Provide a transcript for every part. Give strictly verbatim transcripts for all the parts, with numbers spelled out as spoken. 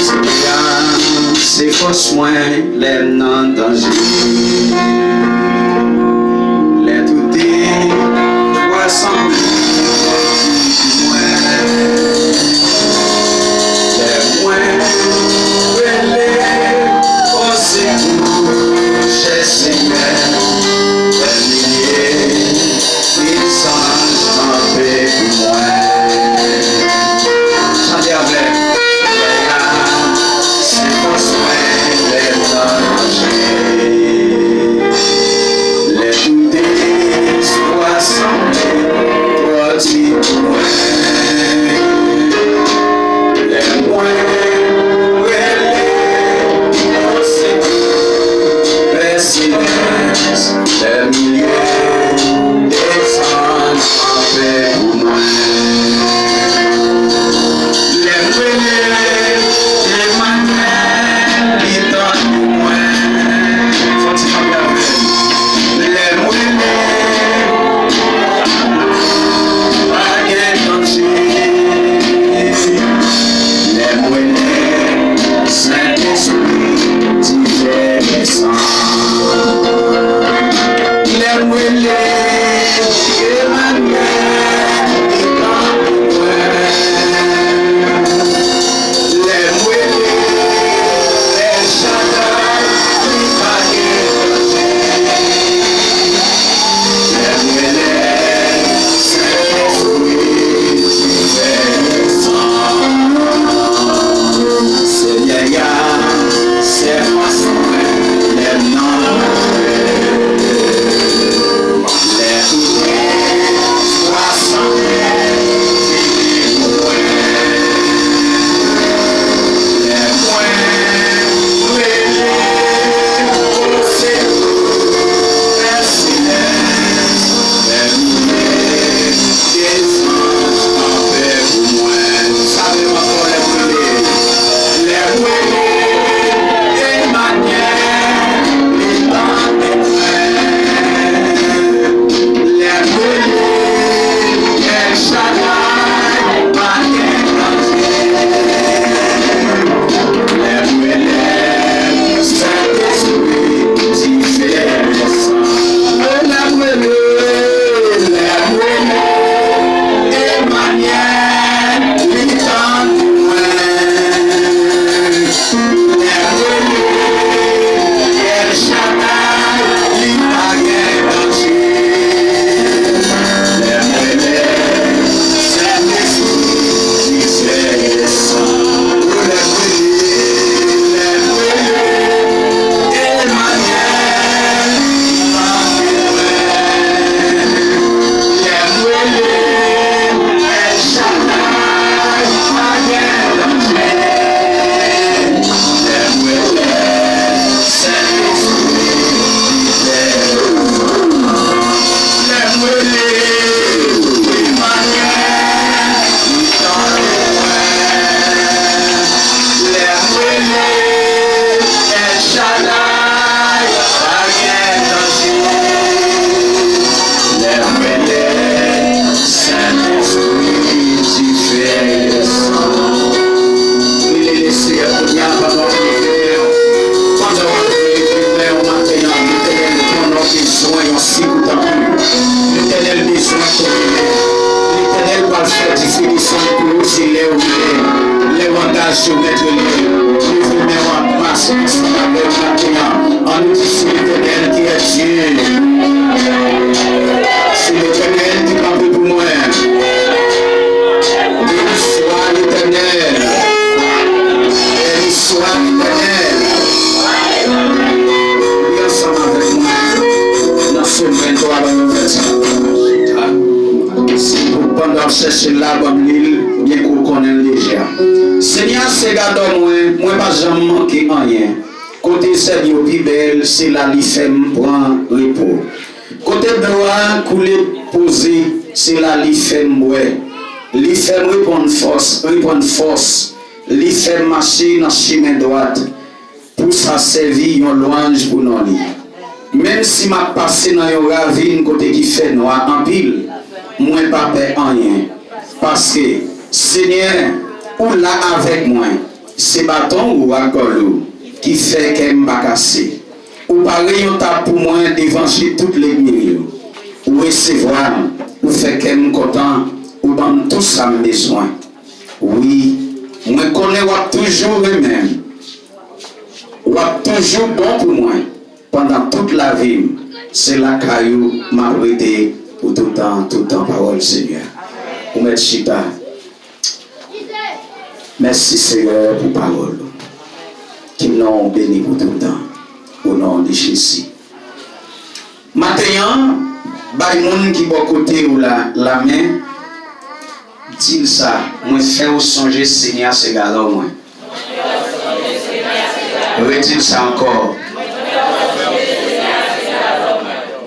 Senyè a se fòs mwen lè m nan danje. Lè tout espwa sanble mwen. Lè mwen rele o sekou, chè Senyè, lè milye de zanj kanpe pou mwen. Chante avè m. Senyè a se fòs mwen lè m nan danje. Lè tout espwa sanble twò di pou mwen. Lè mwen rele o sekou, pèsilans, lè milye de zanj kanpe pou mwen. Lè m rele Emanyèl, li tann mwen. Fò ti kanpe avè m. Lè m rele, pa gen danje. Lè m rele, Sentespri, ti fè desann. Lè m rele, Emanyèl, li tann mwen. Lè m rele, El Shaddai, li pa gen danje. Lè m rele, Sentespri, ti fè desann. Senyè a se fòs mwen lè m nan danje. Lè tout espwa sanble fini pou mwen. Lè mwen rele o sekou, fè silans, lè milye de zanj kanpe pou mwen. Sa vle m ankò lè mwen rele. Lè mwen rele Emanyèl, li tande mwen. Lè mwen rele El Shaddai, pa gen danje. Lè mwen rele Sentespri, ti fè desann. Lè mwen rele, lè mwen rele Emanyèl, li tande mwen. Lè m rele El Shaddai, li pa gen danje. Lè m rele Sentespri, li fè desann. Lè m rele, lè m rele Emanyèl, li tande mwen. Lè m rele El Shaddai, pa gen danje. Lè m rele Sentespri, li fè. Lè m rele Emanyèl, li tande mwen. Lè m rele El Shaddai, pa gen danje. Lè m rele Sentespri, ti fè desann. Rele Leseyè kounye a pandan w ap leve men w. Pandan w ap leve men w maten an, Letènèl konnen w bezwen yon sekou tankou yo. Letènèl bezwen konnen w. Letènèl pral fè dife desann pou ou, se lè w rele. Lè w angaje w mèt rele. Leve men w ap mache ansanm avè w maten an. Ann di, se Letènèl ki est Dieu. Se Letènèl ki kanpe pou mwen. Beni swa Letènèl. Beni swa Letènèl. Li ansanm avèk mwen nan semèn twa ban nou fè ti. Se pou pandan w ap chèche l la, ban m li l, byen ke w konnen l deja. Senyè a se gadò mwen, mwen pa janm manke anyen. Kote zèb yo pi bèl, se la li fè m pran repo. Kote dlo a koule poze, se la li fè m bwè. Li fè m reponn fòs, reprann fòs. Li fè m mache nan chimen dwat. Pou sa sèvi yon lwanj pou non li. Menm si m ap pase nan yon ravin kote ki fè nwa anpil, mwen pa pè anyen, paske, Senyè, ou la avèk mwen. Se baton ou ak kòl ou ki fè kè m pa kase. Ou pare yon tab pou mwen devan je tout lènmi yo. Ou resevwa m, ou fè kè m kontan, ou ban m tou sa m bezwen. Wi, mwen konnen w ap toujou renmen m. W ap toujou bon pou mwen pandan tout lavi m. Se lakay ou m ap rete pou toutan, toutan, pawòl Senyè. Ou mèt chita. Mèsi, Senyè, pou pawòl ou. Ke non w beni pou toutan. O non de Jezi. Maten an, bay moun ki bò kote w la lamen, di l sa, mwen fè w sonje Senyè a se galò mwen. Redi l sa ankò.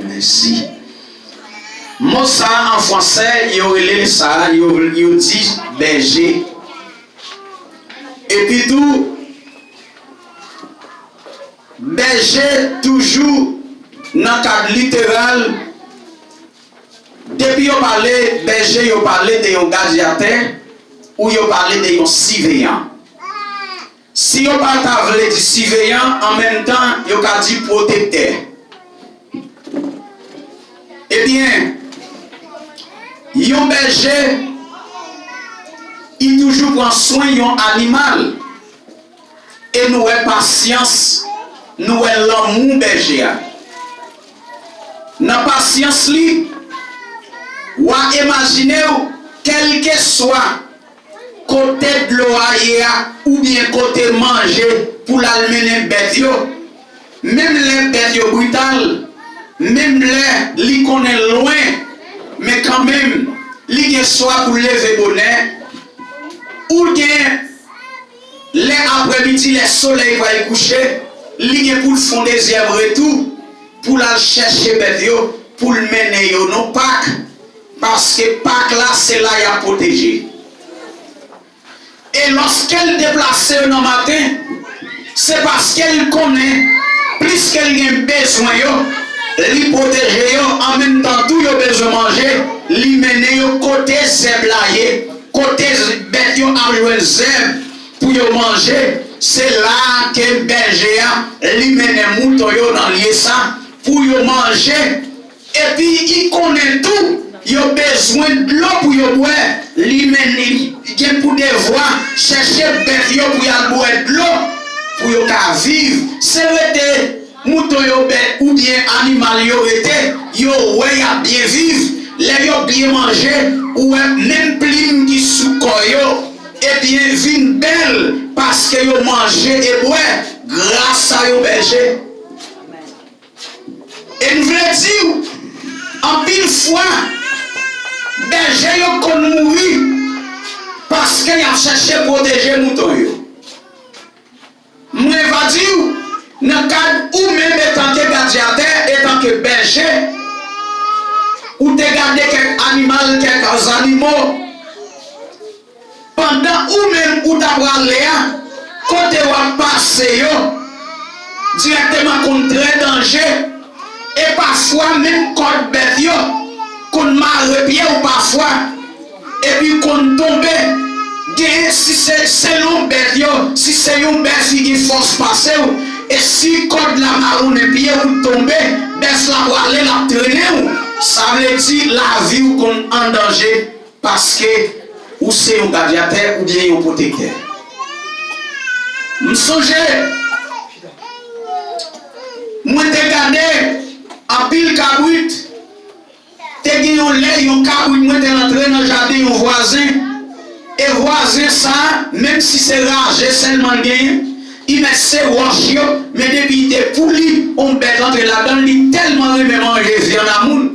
Mèsi. Mo sa a an fransè, yo rele l sa, yo, yo di bèje. Epi tou, bèje toujou nan kad literal, depi yo pale bèje, yo pale de yon gadyatè ou yo pale de yon siveyan. Si yo pa ta vle di siveyan, an menm tan, yo ka di pwotektè. Ebyen, yon bèje, li toujou pran swen yon animal. E nou wè pasyans, nou wè lanmou bèje a. Nan pasyans li, w a imajine w, kèlkeswa kote dlo a ye a, oubyen kote manje pou l al mennen bèt yo. Menm lè bèt yo brital, menm lè li konnen lwen, men kanmenm, li gen swa pou l leve bonè, ou gen lè aprèmidi, lè solèy pral kouche, li gen pou l fè yon dezyèm retou, pou l al chèche bèt yo, pou l mennen yo nan pak, paske pak la, se la y ap pwoteje. E lòske l deplase yo nan maten, se paske l konnen, pliske l gen bezwen yo, li pwoteje yo, an menm tan tou yo bezwen manje, li mennen yo kote zèb la ye, kote bèt yo ap jwenn zèb pou yo manje. Se la ke bèje a, li mennen mouton yo nan lye sa pou yo manje. Epi, li konnen tou, yo bezwen dlo pou yo bwè. Li menm, li gen pou devwa chèche bèt yo pou y al bwè dlo, pou yo ka viv. Se rete mouton yo bèt oubyen animal yo rete, yo wè y ap byen viv. Lè yo byen manje, ou wè menm plim ki sou kò yo, ebyen, vin bèl, paske yo manje e bwè gras a yon bèje. E m vle di w, anpil fwa, bèje yo konn mouri paske y ap chèche pwoteje mouton yo. Mwen va di w, nan kad ou menm etanke gadyatè, etanke bèje, ou te gade kèk animal, kèk zannimo, pandan ou menm ou ta prale a, kote w ap pase yo, dirèkteman konn trè danje, e pafwa menm kòd bèt yo konn mare pye w pafwa, epi konn tonbe. Gen, si se selon bèt yo, si se yon bèt ki gen fòs pase w, e si kòd la mawonnen pye w tonbe, bèt la prale, l ap trennen w. Sa vle di lavi w konn an danje. Paske ou se yon gadyatè oubyen yon pwotektè. M sonje, mwen te gade anpil kabrit. Te gen yon lè, yon kabrit mwen te rantre nan jaden yon vwazen. E vwazen sa a, menm si se raje sèlman l genyen, li mèt se wòch yo, men depi li te pouli, yon bèt rantre ladan l, li tèlman renmen manje vyann a moun.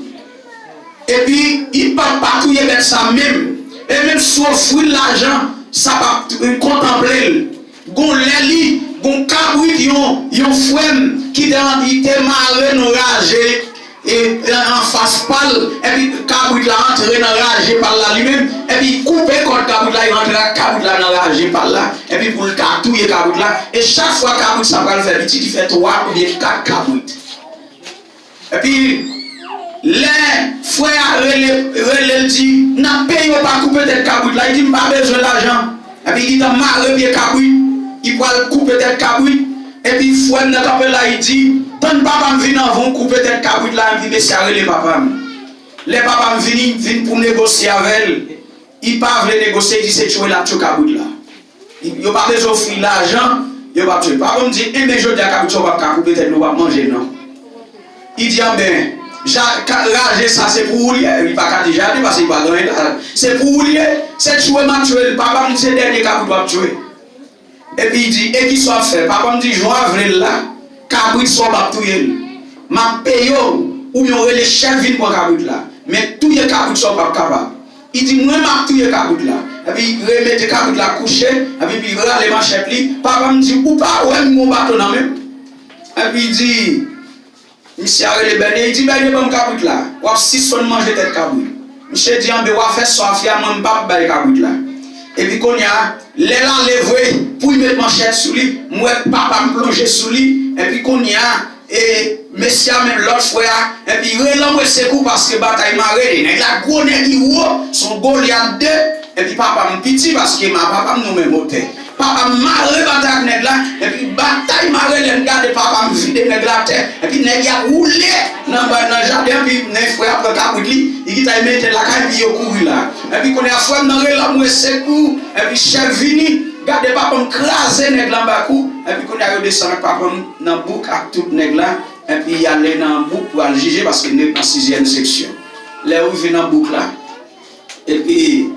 Epi, li p ap pa touye bèt sa menm. E menm si w ofri l lajan, sa p ap kontanple l. Gon lè li, gon kabrit yon, yon frè m ki te, li te mare nan raje, e, anfas pa l, epi kabrit la antre nan raje pa l la li menm, epi li koupe kòd kabrit la, li rantre ak kabrit la nan raje pa l la, epi pou l ka touye kabrit la, e chak fwa kabrit sa pral fè pitit, li fè twa oubyen kat kabrit. Epi, lè frè a rele, rele l di, "N ap peye w pa koupe tèt kabrit la." Li di, "M pa bezwen lajan." Epi, li gentan mare pye kabrit, li pral koupe tèt kabrit. Epi, frè m nan kanpe la, li di, "Tann papa m vin anvan w koupe tèt kabrit la." Epi, mesye a rele papa m. Lè papa m vini, vin pou negosye avè l. Li pa vle negosye, li di se tchwe l ap tchwe kabrit la. Yo pa bezwen ofri lajan, yo p ap tchwe. Papa m di, "Enben, jodi a kabrit sa w p ap ka koupe tèt li, w p ap manje l non." Li di, "Enben, ja, ka, raje sa se pou ou l ye." Li pa ka di jaden paske li pa gen anyen la. "Se pou ou l ye, se tchwe m ap tchwe l." Papa m di, "Se dènye kabrit w ap tchwe." Epi li di, "E kisa w ap fè?" Papa m di, "Jan w vle l la, kabrit sa w p ap touye l. M ap peye w, oubyen w rele chèf vin pran kabrit la. Men touye kabrit sa w p ap kapab." Li di, "Mwen, m ap touye kabrit la." Epi, remete kabrit la kouche, epi, li rale manchèt li. Papa m di, "Ou pa wè m gen yon baton nan men m?" Epi, li di, misye a rele Bène, li di, "Bène, ban m kabrit la. W ap sispann manje tèt kabrit." Misye di, "Anben, w a fè sa w ap fè a, mwen, m p ap bay kabrit la." Epi, kounye a, lè l ale vre, pou l met manchèt sou li, m wè papa m plonje sou li. Epi, kounye a, E mesye a menm lòt frè a, epi rele anmwe sekou paske batay mare li. Nèg la gwo nèg li wo, se yon Golyat de, epi papa m piti paske ma papa m nou menm otè. Papa m mare batay ak nèg la, epi batay mare lè m gade papa m vide nèg la atè, epi nèg y ap woule nan ba nan jaden an, epi nèg frè a pran kabrit li, li gentan mete l lakay epi yo kouri la. Epi kounye a frè m nan rele anmwe sekou, epi chèf vini, gade papa m kraze nèg la anba kou, epi kounye a yo desann ak papa m nan bouk ak tout nèg la, epi y ale nan bouk pou al jije paske n ret nan sizyèm seksyon. Lè yo rive nan bouk la, epi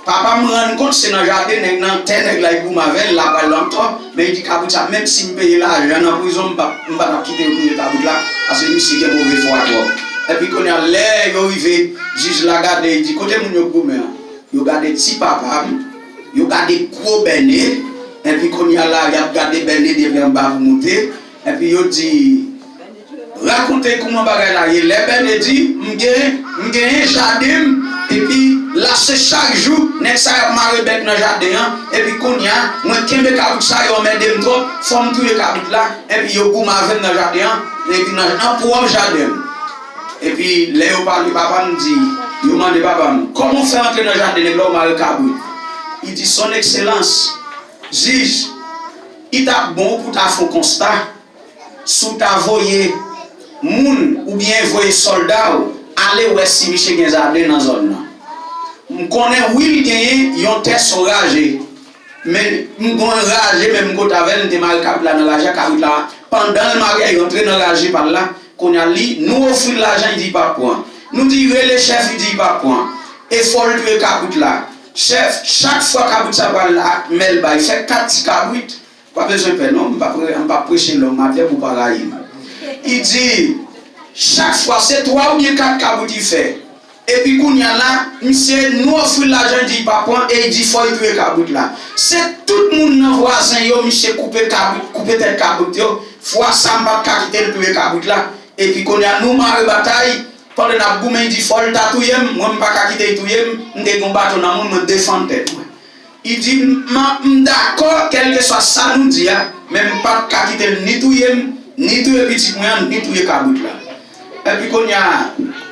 papa m rann kont se nan jaden nèg nan tè nèg la li goumen avè l, l ap al antò, men li di kabrit sa menm si m peye lajan nan prizon m p ap m pa t ap kite yo touye kabrit la, paske misye gen move fwa twòp. Epi kounye a lè yo rive, jij la gade, li di kote moun yo k goumen an? Yo gade ti papa m, yo gade gwo Bène, epi kounye a la y ap gade Bène depi anba pou moute, epi yo di, rakonte kouman bagay la ye. Lè Bène di, m gen, m genyen jaden m, epi l ap se chak jou, nèg sa y ap mare bèt nan jaden an, epi kounye a, mwen kenbe kabrit sa yo anmède m twòp, fò m touye kabrit la, epi yo goumen avè m nan jaden an, epi nan, nan pwòp jaden m. Epi lè yo pale, papa m di, yo mande papa m, kòman w fè antre nan jaden nèg la w mare kabrit? Li di, son ekselans, jij, li t ap bon pou w ta fè yon konsta, si w ta voye moun oubyen voye sòlda w ale wè si misye gen jaden nan zòn nan. M konnen wi l genyen yon tè sou raje. Men m gon raje menm kote avè l, m te mare kabrit la nan raje a, kabrit la, pandan l mare a, li rantre nan raje pa l la, kounye a li, nou ofri l lajan, li di li p ap pran. Nou di rele chèf, li di li p ap pran. E fò l touye kabrit la. Chèf, chak fwa kabrit sa pral la, men l bay, fè kat ti kabrit. Pa bezwen pè non, m p ap, m p ap preche long maten pou w pa rayi m. Li di, chak fwa se twa oubyen kat kabrit li fè. Epi kounye a la, misye, nou ofri l lajan, li di li pa pran, e li di fò li touye kabrit la. Se tout moun nan vwazen yo, misye koupe kabrit, koupe tèt kabrit yo. Fwa sa, m pa t ka kite l touye kabrit la. Epi kounye a, nou mare batay, pandan n ap goumen, li di fò l ta touye m, mwen, m pa ka kite l touye m, m te gen yon baton nan men m, mwen defann tèt mwen. Li di, m, m dakò, kèlkeswa sa nou di a, men m pa t ka kite l ni touye m, ni touye pitit mwen an, ni touye kabrit la. Epi kounye a,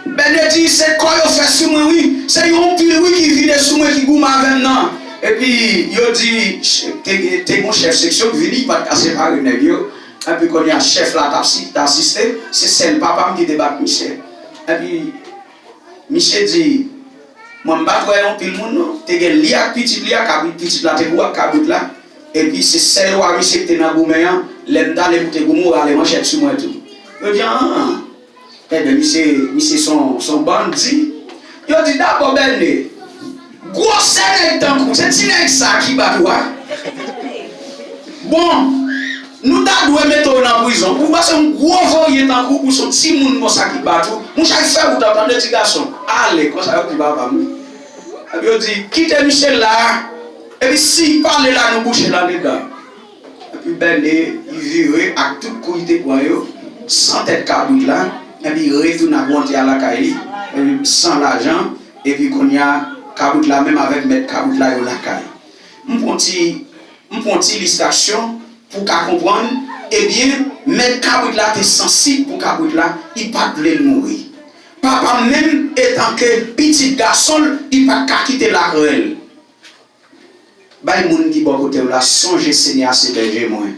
Bène di, se kò yo fè sou mwen, wi. Se yon pil, wi, ki vide sou mwen, ki goumen avè m nan. Epi yo di, ch-, te, te gen yon chèf seksyon ki vini, li pa t ka separe nèg yo. Epi kounye a, chèf la t ap si-, t asiste, se sèl papa m ki te bat misye. Epi misye di, mwen m pa t wè yon pil moun non. Te gen li ak pitit li a, kabrit, pitit la te kouri ak kabrit la. Epi se sèl wa misye ki te nan goumen an. Lè m t ale pou te goumen, w rale manchèt sou mwen tou. Yo di, an, enben, misye, misye se yon, se yon bandi. Yo di, dabò, Bène, gwosè nèg tankou, se ti nèg sa ki bat ou a? Bon, nou ta dwe mete w nan prizon. Ou pa se yon gwo voryen tankou w, se yon timoun konsa ki bat ou. Mouche, fè wout an, tande ti gason. Ale, konsa yo di papa m. Epi yo di, kite misye la. Epi si l pale la, nou bouche l andedan. Epi Bène, li vire ak tout kou li te pran yo, san tèt kabrit la, epi li retounen ak wonte a lakay li, epi san lajan, epi kounye a, kabrit la menm avèk mèt kabrit la yo lakay. M pran ti, m pran ti ilistrasyon pou w ka konprann, ebyen, Mèt kabrit la te sansib pou kabrit la, li pa t vle l mouri. Papa m menm, etanke pitit gason l, li pa t ka kite l ak rèl. Bay moun ki bò kote w la, sonje Senyè a se bèje mwen.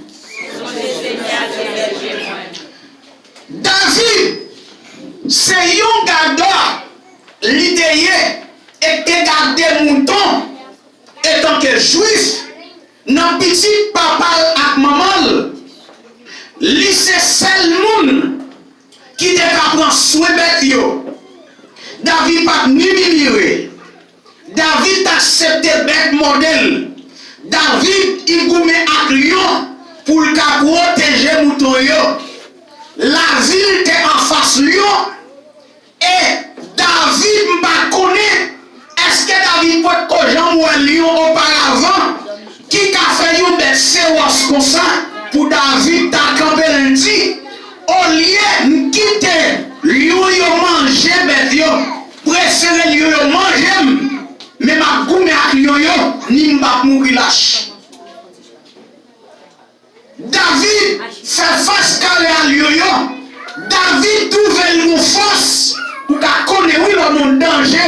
Sonje Senyè a se bèje mwen. David se yon gadò li te ye e te gade mouton etanke Jwif nan pitit papa l ak manman l. Li se sèl moun ki te ka pran swen bèt yo. David pa t ni mimire. David t aksepte bèt mòde l. David, li goumen ak lyon pou l ka pwoteje mouton yo. Lavi l te anfas lyon. E David, m pa konnen, èske David potko janm wè lyon oparavan ki ka fè yon bèt fewòs konsa pou David ta kanpe l di, olye m kite lyon yo manje bèt yo, prefere lyon yo manje m, men m ap goumen ak lyon yo, ni m p ap mouri lach. David fè fas kare a lyon yo. David twouve l yon fòs. Ou ka konnen, wi, lè w nan danje.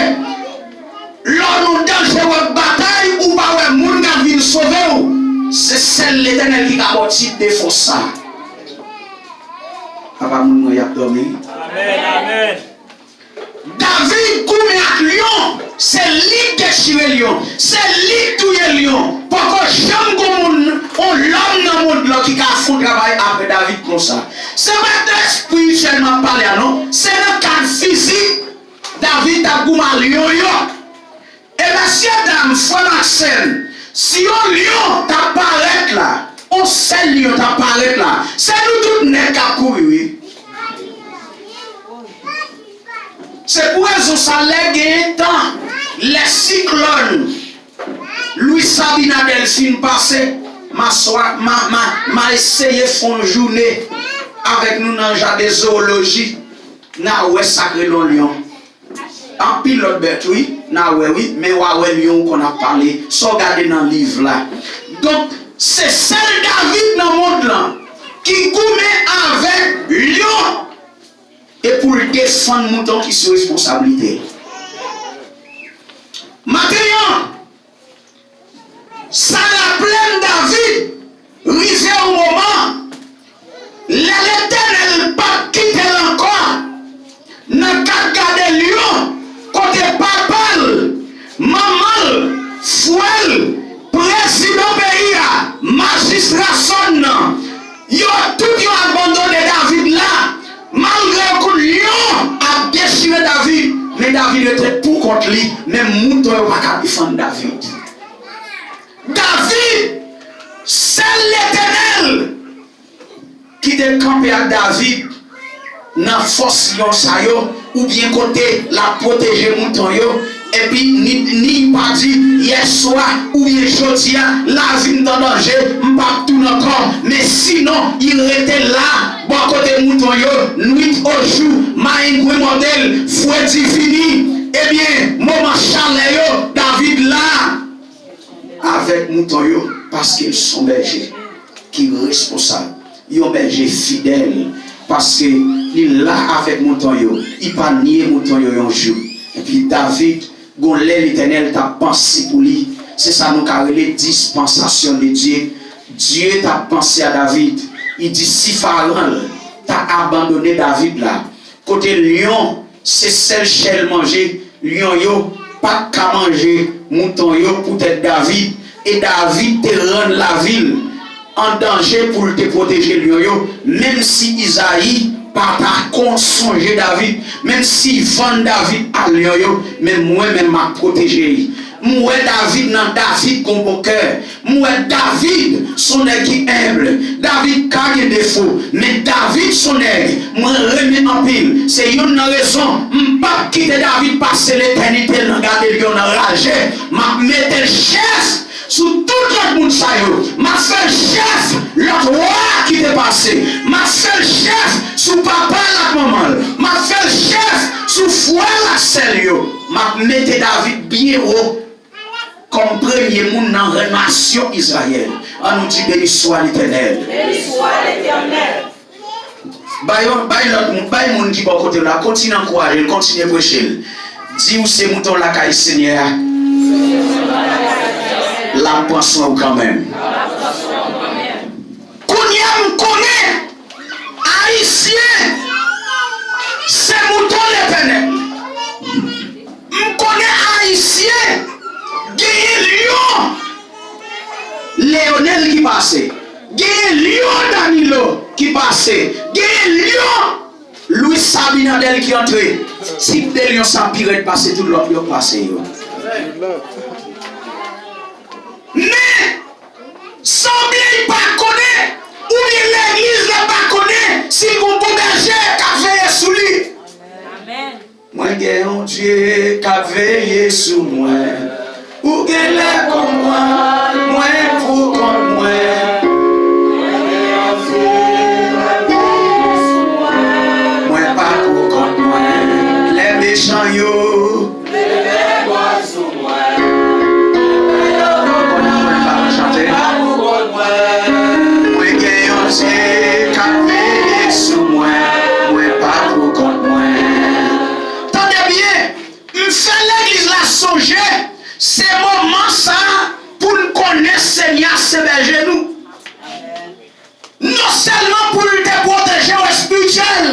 Lè w nan danje, w ap batay, ou pa wè moun k ap vin sove w. Se sèl Letènèl ki ka ba w tip de fòs sa. Apa moun mwen y ap dòmi? Amèn, amèn. David goumen ak lyon, se li k dechire lyon, se li k touye lyon. Poko janm gon moun, on lòm nan mond lan ki ka fè on travay apre David konsa. Se pa nan espirityèl m ap pale a non, se nan kad fizik David t ap goumen ak lyon yo. E mesye dam, frè m ak sè m, si yon lyon ta parèt la, yon sèl lyon ta parèt la, se nou tout nèt k ap kouri, wi. Se pou rezon sa, lè gen tan, lè siklòn Luis Abinader fin pase, m a swa, m a, m a, m a eseye fè yon jounen avèk nou nan jaden zowoloji, n a wè sa k rele yon lyon. Anpil lòt bèt, wi, n a wè, wi, men w a wè lyon ou konn ap pale, sa w gade nan liv la. Donk, se sèl David nan mond lan ki goumen avèk lyon e pou l defann mouton ki sou responsablite l. Maten an, sa raple m David rive yon moman, lè Letènèl pa t kite l ankò, nan kad gade lyon, kote papa l, manman l, frè l, prezidan peyi a, majistra zòn nan, yo tout yo abandone David la, malgre yo konn lyon ap dechire David, men David rete pou kont li, menm mouton yo pa ka defann David. David, sèl Letènèl ki te kanpe ak David nan fòs lyon sa yo, oubyen kote l ap pwoteje mouton yo, epi ni, ni pa di, yèswa oubyen jodi a, lavi m t an danje, m p ap tounen ankò, men sinon, li rete la, bò kote mouton yo, nwit o jou, mayengwen mòde l, fredi vini, ebyen, moman chalè yo, David la. Avèk mouton yo, paske l s on bèje ki responsab, yon bèje fidèl, paske li la avèk mouton yo, li pa nye mouton yo yon jou. Epi David, gon lè Letènèl t ap panse pou li, se sa nou ka rele dispensation de Dieu. Dye t ap panse a David, li di, si Faran ta abandone David la, kote lyon se sèl chè l manje, lyon yo pa t ka manje mouton yo poutèt David, e David te rann lavi l an danje pou l te pwoteje lyon yo, menm si Izayi pa ta konn sonje David, menm si vann David ak lyon yo, men mwen menm m ap pwoteje l. M wè David nan David gon bon kè. M wè David s on nèg ki enb. David ka gen defo, men David s on nèg mwen renmen anpil. Se youn nan rezon m p ap kite David pase letènite l nan gade lyon nan raje. M ap mete l chèf sou tout lòt moun sa yo. M ap fè l chèf lòt wa ki te pase. M ap fè l chèf sou papa l ak manman l. M ap fè l chèf sou frè l ak sè l yo. M ap mete David byen wo kòm premye moun nan nasyon Izrayèl. An nou di, beni swa Letènèl. Beni swa Letènèl. Bay yon, bay lòt moun, bay moun ki bò kote w la, kontinye ankouraje l, kontinye preche l. Di w se mouton lakay Senyè a. L ap pran swen w kanmenm. Kounye a m konnen Ayisyen se mouton Letènèl. M konnen Ayisyen genyen lyon Leonel ki pase, genyen lyon Danilo ki pase, genyen lyon Luis Abinader ki antre. Tip de lyon sa pi rèd pase tout lòt lyon pase yo. Men, sanble l pa konnen, oubyen legliz la pa konnen si l gon bon bèje k ap veye sou li. Mwen gen yon Dye k ap veye sou mwen. Ou genlè konprann, mwen pou kont mwen. Mwen pa pou kont mwen. Lè mechan yo. Mwen gen yon Dye k ap veye sou mwen. Mwen pa pou kont mwen. Tande byen, m fè legliz la sonje, se moman sa a pou n konnen Senyè a se bèje nou. Non sèlman pou l te pwoteje w espirityèl,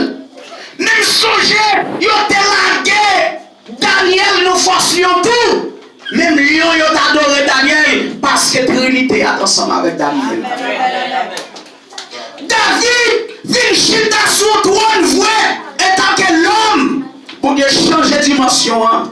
men m sonje yo te lage Danyèl nan fòs lyon tou. Menm lyon yo t adore Danyèl paske Trinite a t ansanm avèk Danyèl. David vin chita sou yon twòn vre, etanke lòm. Bondye chanje dimansyon an.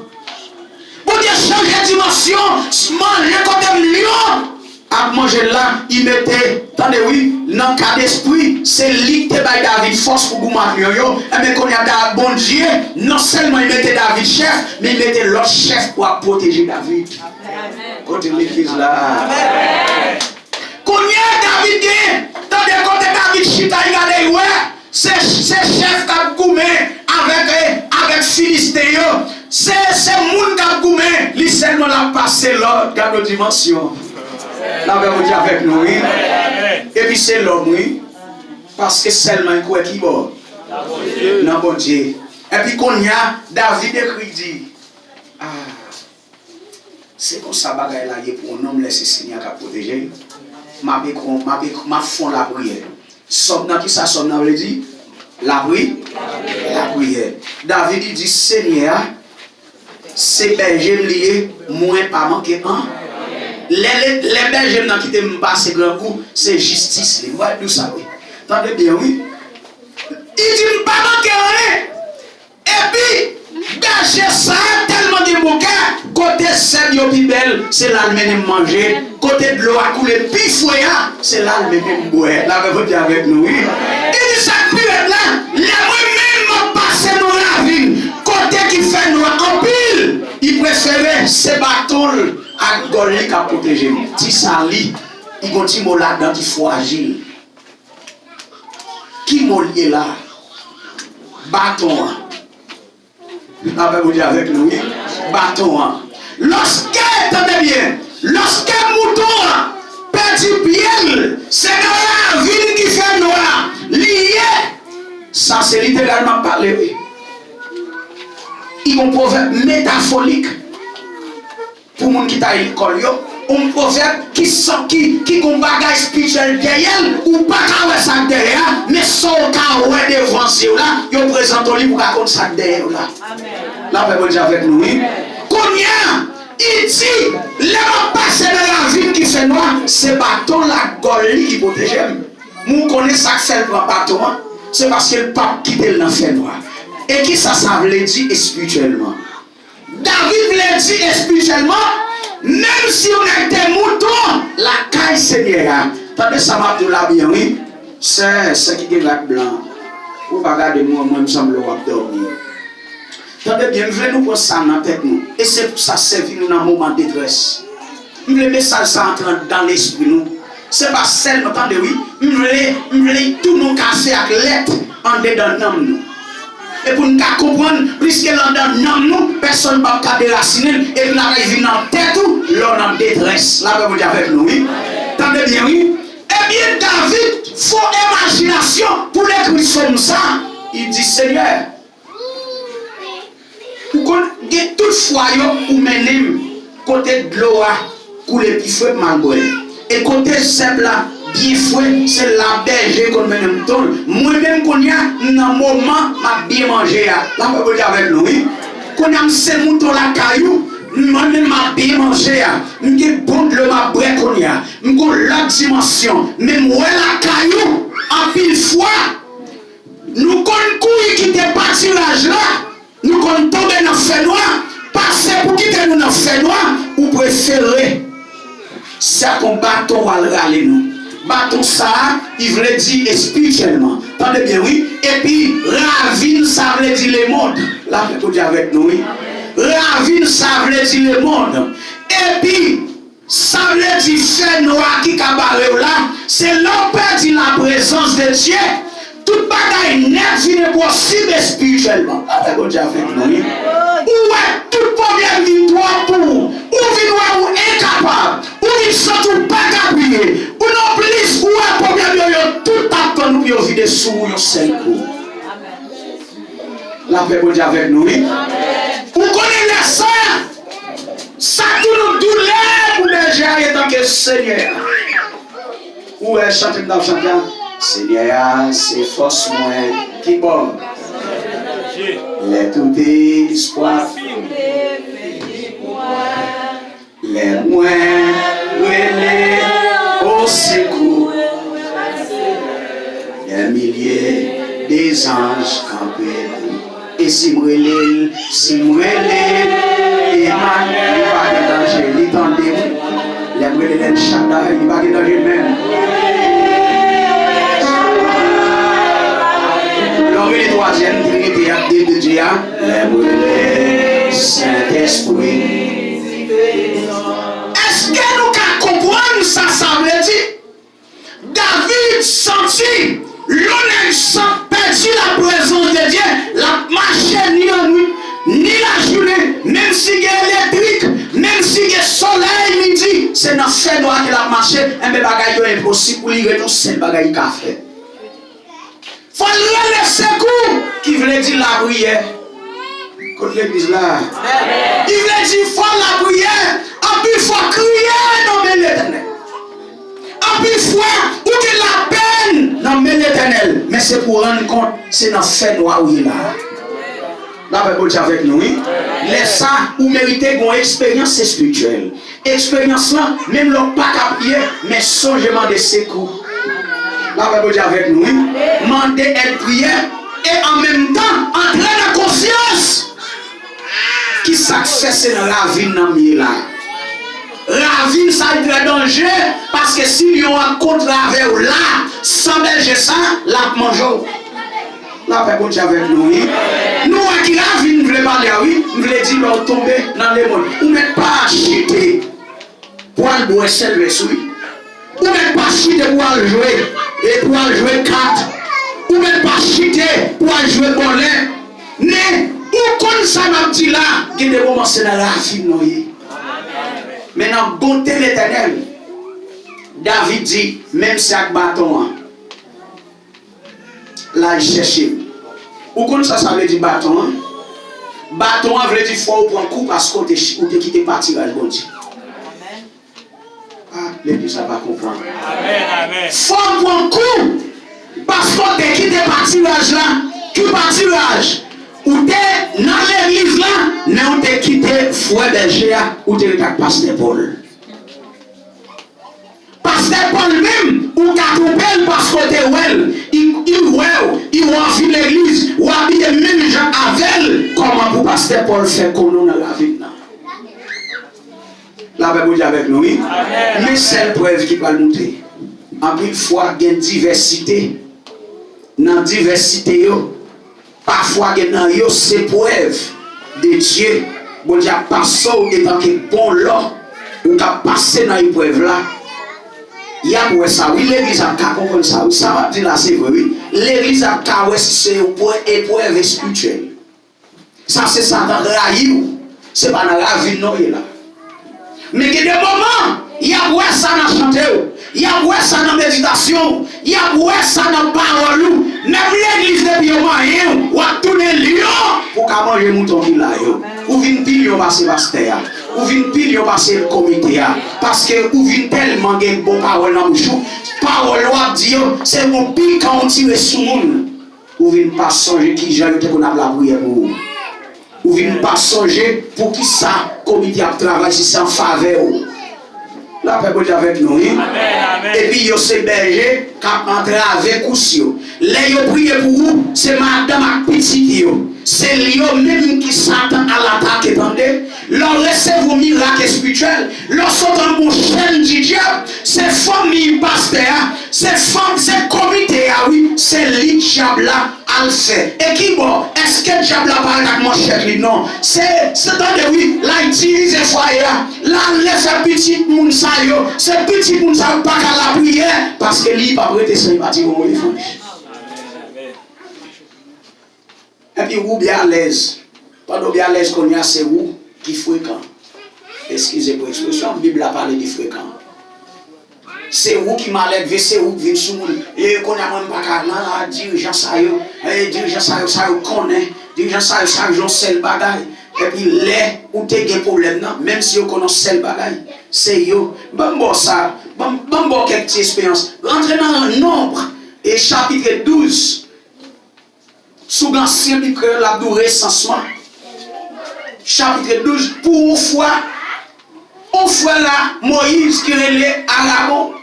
Bondye chanje dimansyon, manje kote m lyon ap manje l la, li mete, tande wi, nan ka despri, se li ki te bay David fòs pou goumen ak lyon yo. Enben, kounye a, Da-, Bondye, non sèlman li mete David chèf, men li mete lòt chèf pou ap pwoteje David. Kote legliz la? Kounye a, David gen, tande kote David chita, li gade, li wè. Se, se chèf k ap goumen avèk, eh, avèk Filisten yo. Se, se moun k ap goumen, li sèlman l ap pase lòd. Gade yon dimansyon. Lapè Bondye avèk nou, wi. Epi se lòm, wi. Paske sèlman l kwè ki bò? Nan Bondye. Epi kounye a, David ekri di, ah, Se konsa bagay la ye pou yon nonm lè se Senyè a k ap pwoteje l. M ap ekri, m ap ekri, m ap fè yon lapriyè. Sòm nan, kisa sòm nan vle di? Lapri-, lapriyè. David li di, Senyè a se bèje m li ye, mwen pa manke an. Lè, lè, lè bèje m nan kite m pase grangou, se jistis li. M pral di w sa wi. Tande byen wi. Li di, m pa manke anyen. Epi, bèje sa a tèlman gen bon kè, kote zèb yo pi bèl, se la l mennen m manje, kote dlo a koule pi fre a, se la l mennen m bwè. Lapè Bondye avèk nou, wi. Li di sa k pi rèd la, lè mwen menm m ap pase nan ravin, kote ki fè nwa anpil, li prefere se baton l ak gòl li k ap pwoteje m. Ti sali, li gon ti mo ladan ki frajil. Ki mo l ye la? Baton an. Lapè Bondye avèk nou, wi. Baton an. Lòske, tande byen, lòske mouton an pèdi pye l, se nan ravin ki fè nwa li ye. Sa se literalman pale, wi. Li gon pwovèb metafolik. Pou moun ki t al lekòl yo, yon pwovèb ki san, ki, ki gon bagay espirityèl dèyè l, ou pa ka wè sa k dèyè a, men sa w ka wè devan zye w la, yo prezante w li pou w ka konn sa k dèyè w la. Lapè Bondye avèk nou, wi. Kounye a, li di, lè m ap pase nan ravin ki fè nwa, se baton l ak gòl li ki pwoteje m. Moun konnen sa k fè l pran baton an, se paske l p ap kite l nan fè nwa. E kisa sa vle di espirityèlman? David vle di espirityèlman, menm si yon nèg te mouton lakay Senyè a. Tande sa m ap di w la byen, wi. Sè, sè ki gen rad blan, ou pa gade m, mwen, mwen, m sanble w ap dòmi. Tande byen, m vle nou pran sa nan tèt nou. E se pou sa sèvi nou nan moman detrès. M vle mesaj sa antre anndan lespri nou. Se pa sèlman, tande wi, m vle, m vle tounen yon kafe ak lèt andedan nanm nou. E pou n ka konprann, pliske l anndan nanm nou, pèsonn p ap ka derasinen l, epi l ap vin nan tèt ou lè w nan detrès. Lapè Bondye avèk nou, wi. Tande byen, wi. Ebyen, David fo imajinasyon pou l ekri sòm sa. Li di, Senyè, ou konn gen tout fwa yo, ou mennen m kote dlo a koule pi fre pou m al bwè. E kote zèb la byen fre, se la bèje konn mennen m tonn. Mwen menm kounye a, m nan moman m ap byen manje a. Lapè Bondye avèk nou, wi. Kounye a, m se mouton lakay ou, mwen menm m ap byen manje a. M gen bon dlo m ap bwè kounye a. M gon lòt dimansyon, men m wè lakay ou. Anpil fwa, nou konn kouri kite patiraj la, nou konn tonbe nan fènwa, pase pou kite nou nan fènwa, ou prefere se ak yon baton w al rale nou. Baton sa a, li vle di espirityèlman. Tande byen, wi. Epi, ravin sa vle di lemonn. Lapè Bondye avèk nou, wi. Ravin sa vle di lemonn. Epi, sa vle di fènwa ki ka bare w la, se lè w pèdi laprezans de Dye, tout bagay nèt vin enposib espirityèlman. Lapè Bondye avèk nou, wi. Ou wè tout pwoblèm vin twòp pou ou. Ou vin wè ou enkapab. Ou vin santi w pa ka priye. Ou nonplis, ou wè pwoblèm yo, yo tout ap tann ou pou yo vide sou ou yon sèl kou. Lapè Bondye avèk nou, wi. Ou konnen lè sa, sa tou nou doulè pou bèje a etanke Senyè a. Ou wè chante m t ap chante a, Senyè a se fòs mwen. Kibò? Lè tout espwa fini pou mwen. Lè mwen rele osekou, dè milye de zanj kanpe pou. E si m rele l, si m rele l, Emmanuel, li pa gen danje, li tande m. Lè m rele l El Shaddai, li pa gen danje menm. Lè w rele twazyèm trinite a, de, de Dye a, lè m rele Sentespri. Èske nou ka konprann sa sa vle di? David santi lè yon nèg san pèdi laprezans de Dye, l ap mache ni lannwit, ni lajounen, menm si gen elektrik, menm si gen solèy midi, se nan fènwa ke l ap mache, enben bagay yo enposib pou li, ret yon sèl bagay li ka fè. Fò l rele sekou, ki vle di lapriyè. Kot legliz la? Li vle di fò lapriyè, anpil fwa kriye nan men Letènèl. Anpil fwa, ou gen lapenn nan men Letènèl, men se pou w rann kont, se nan fènwa ou ye la. Lapè Bondye avèk nou, wi. Lè sa, ou merite gen yon eksperyans espirityèl. Eksperyans lan, menm lè w pa ka priye, men sonje mande sekou. Lapè Bondye avèk nou, wi. Mande èd priyè e an menm tan, antre nan konsyans. Kisa k fè se nan ravin nan m ye la? Ravin sa li trè danje, paske si lyon an kontre avè w la, san bèje sa, l ap manje w. Lapè Bondye avèk nou, wi. Nou wè ki ravin m vle pale a, wi. M vle di lè w tonbe nan lemonn. Ou mèt pa chite pou al bwè sèlvès, wi. Ou mèt pa chite pou al jwe, e pou al jwe kat. Ou mèt pa chite pou al jwe bòlè. Men, ou konn sa m ap di la, gen de moman se nan ravin nou ye. Men nan bonte Letènèl, David di, menm se ak baton an, l al chèche m. Ou konn sa sa vle di baton an? Baton an vle di fò w pran kou paske w te, ou te kite patiraj Bondye. Ah, legliz la pa konprann. Fò w pran kou paske w te kite patiraj la. Ki patiraj? Ou te nan legliz la, men ou te kite vrè bèje a, ou te ret ak pastè Pòl. Pastè Pòl menm, ou ka twonpe l paske w te wè l. Li, li wè w, li wè w vin legliz, ou abiye menm jan avè l. Kòman pou pastè Pòl fè konnen w nan ravin nan? Lapè Bondye avèk nou, wi. Men sèl prèv ki pral moute. Anpil fwa, gen divèsite. Nan divèsite yo, pafwa gen nan yo se prèv de Dye. Bondye ap pase w etanke bon lò, ou ka pase nan eprèv la. Y ap wè sa, wi, legliz ap ka konprann sa, wi. Sa m ap di la, se vre, wi. Legliz ap ka wè si se yon prè-, eprèv espirityèl. Sa se Satan rayi w. Se pa nan ravin non w ye la. Men gen de moman, y ap wè sa nan chante w. Y ap wè sa nan meditasyon w. Y ap wè sa nan pawòl ou. Menm legliz, depi yo manyen w, w ap tounen lyon pou w ka manje mouton ki la yo. Ou vin pi lyon pase pastè a. Ou vin pi lyon pase komite a. Paske ou vin tèlman gen bon pawòl nan bouch ou. Pawòl w ap di yo, se yon pikan ou tire sou moun. Ou vin pa sonje kijan yo te konn ap lapriyè pou ou. Ou vin pa sonje poukisa komite ap travay si se an favè w. Lapè Bondye avèk nou, wi. Epi yo se bèje k ap antrave kous yo. Lè yo priye pou ou, se madanm ak pitit yo. Se yo menm ki Satan al atake, tande. Lè w resevwa mirak espirityèl, lè w sot anba chèn di dyab, se fanmi pastè a, se fanm, se komite a, wi, se li dyab la al fè. E ki bò? Èske dyab la parèt ak manchèt li? Non. Se, se tande wi, l al divize fwaye a. L al fè pitit moun sa yo. Se pitit moun sa yo pa ka lapriyè. Paske li p ap rete san li pa tire yon levanj. Epi ou byen alèz. Pandan w byen alèz kounye a, se ou ki frekan. Eskize pou ekspresyon, Bib la pale de frekan. Se ou ki malelve, se ou ki vin sou moun. E kounye a mwen m pa ka nan dirijan sa yo. E dirijan sa yo, sa yo konnen. Dirijan sa yo, sa yo yon sèl bagay. Epi lè ou te gen pwoblèm nan, menm si yo konnen yon sèl bagay, se yo. Ban m ba w sa, ban m, ban m ba w kèk ti esperyans. Rantre nan Nonb, e chapit douz. Si w gen ansyen Bib kreyòl, l ap di w Resansman, chapit douz, pou yon fwa, yon fwa la, Moyiz ki rele Arawon,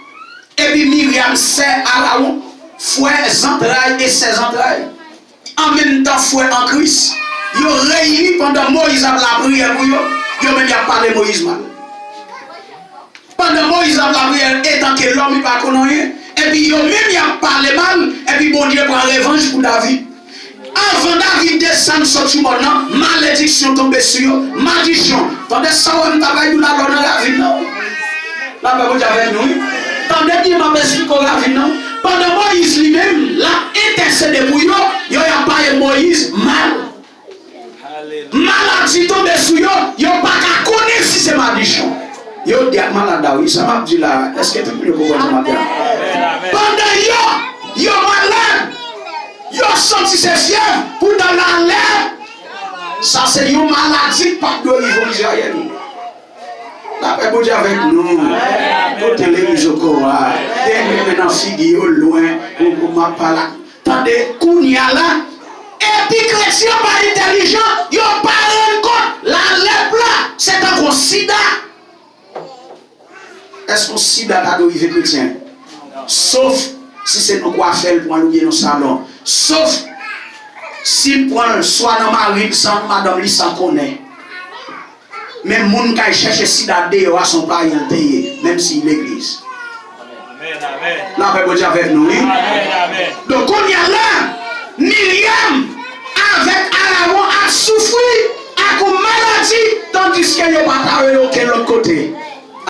epi Miryam, sè Arawon, fwè zantray e sè zantray, an menm tan fwè an Kris, yo reyini pandan Moyiz ap lapriyè pou yo, yo menm y ap pale Moyiz mal. Pandan Moyiz ap lapriyè antanke lòm, li pa konn anyen. Epi yo menm y ap pale mal, epi Bondye pran revanj pou David. Anvan David desann sot sou mòn nan, malediksyon tonbe sou yo, madichon. Tande sa w wè m ta bay pou la lò nan ravin nan. Lapè Bondye avèk nou, wi. Tande byen, m ap esplike w ravin nan. Pandan Moyiz li menm, l ap entèsede pou yo, yo y ap pale Moyiz mal. Maladi tonbe sou yo, yo pa ka konnen si se madichon. Yo di ak malad la, wi, sa m ap di la, èske tout moun yo konprann sa m ap di la? Pandan yo, yo malad, yo santi se fyèv, poutan lalè, sa se yon maladi k pa t dwe rive w Izrayèl. Lapè Bondye avèk nou. Kote legliz okò a? Gen men nan figi yo lwen, ou, ou m ap pale. Tande, kounye a la, epi kretyen pa entèlijan, yo pa rann kont lalèp la, se tankou sida. Èske yon sida ta dwe rive kretyen? Sof si se nan kwafè l pran l oubyen nan salon. Sof si l pran l swa nan mari l san madanm li san konnen. Men moun k al chèche sida deyò a se yon payen l te ye, menm si l legliz. Lapè Bondye avèk nou, wi. Donk, kounye a la, Miryam avèk Arawon ap soufri ak yon maladi, tandiske yo pa ta rele okenn lòt kote.